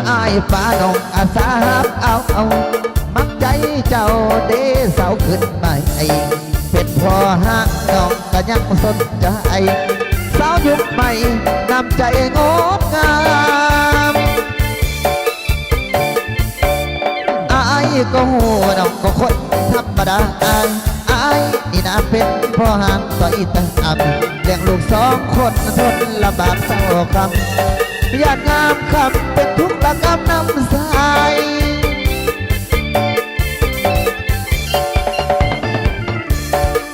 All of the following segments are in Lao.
ອ້າຍປ້ານ້ອງອາສາຮັບເອົາ ມັກໃຈເຈົ້າເດ້ສາວຂຶ້ນໃໝ່ ເປັນພໍ່ຮ້າງນ້ອງກະຍັງສົນໃຈ ສາວຍຸກໃໝ່ນ້ຳໃຈງົດງາມ. ອ້າຍກໍຮູ້ນ້ອງກໍຄົນທຳມະດາ ອ້າຍນີ້ນາເປັນພໍ່ຮ້າງຕ້ອຍຕາມ ລ້ຽງລູກສອງຄົນທົນລຳບາກເຊົ້າຄ່ຳ ຢ້ານຍາມຄ່ຳເປັນທຸກລະກຳນ້ຳໃສ.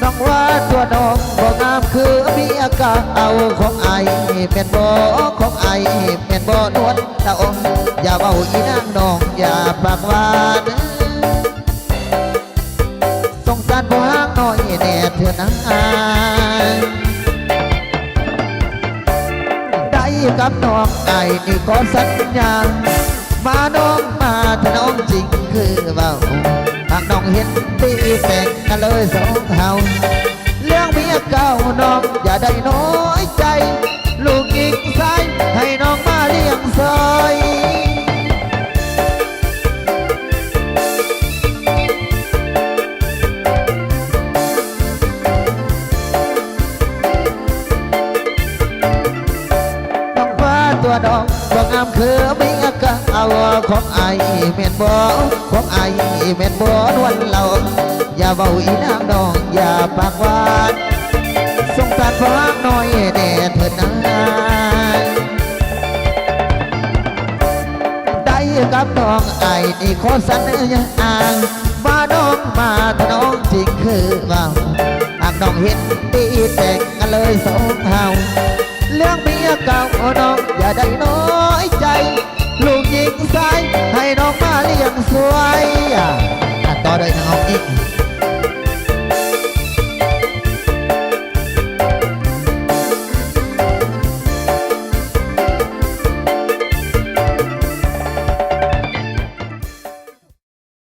ນ້ອງວ່າຕົວນ້ອງບໍ່ງາມຄືເມຍເກົ່າຂອງອ້າຍແມ່ນບໍ່ ຂອງອ້າຍແມ່ນບໍ່ ນວນຕາອອງ ຢ່າເວົ້າອີນາງນ້ອງຢ່າປາກຫວານ ສົງສານຜູ້ຮ້າງນ້ອຍແດ່ເທື່ອນາ. ໄດ້ກັບນ້ອງອ້າຍນີ້ຂໍສັນຍາ ມານ້ອງມາຖ້ານ້ອງຈິງຄືເວົ້າ ຫາກນ້ອງເຫັນດີແຕ່ງກັນເລີຍສອງເຮົາ ເລື່ອງເມຍເກົ່ານ້ອງຢ່າໄດ້ນ້ອຍໃຈ ລູກຍິງຊາຍໃຫ້ນ້ອງມາລ້ຽງຊ່ອຍ. ນ້ອງວ່າຕົວນ້ອງບໍ່ງາມຄືເມຍເກົ່າຂອງອ້າຍແມ່ນບໍ່ ຂອງອ້າຍແມ່ນບໍ່ ນວນເລົ່າ ຢ່າເວົ້າອີນາງນ້ອງຢ່າປາກຫວານ ສົງສານພໍ່ຮ້າງນ້ອຍແດ່ເທີນາ. ໄດ້ກັບນ້ອງອ້າຍນີ້ຂໍສັນຍາ ມານ້ອງມາຖ້ານ້ອງຈິງຄືເວົ້າ ຫາກນ້ອງເຫັນດີແຕ່ງກັນເລີຍສອງເຮົາ ເລື່ອງເມຍເກົ່ານ້ອງຢ່າໄດ້ນ້ອຍໃຈ ລູກຍິງຊາຍໃຫ້ນ້ອງມາລ້ຽງຊ່ວຍ. ອ່າ ຕໍ່ດ້ວຍນ້ອງອີກ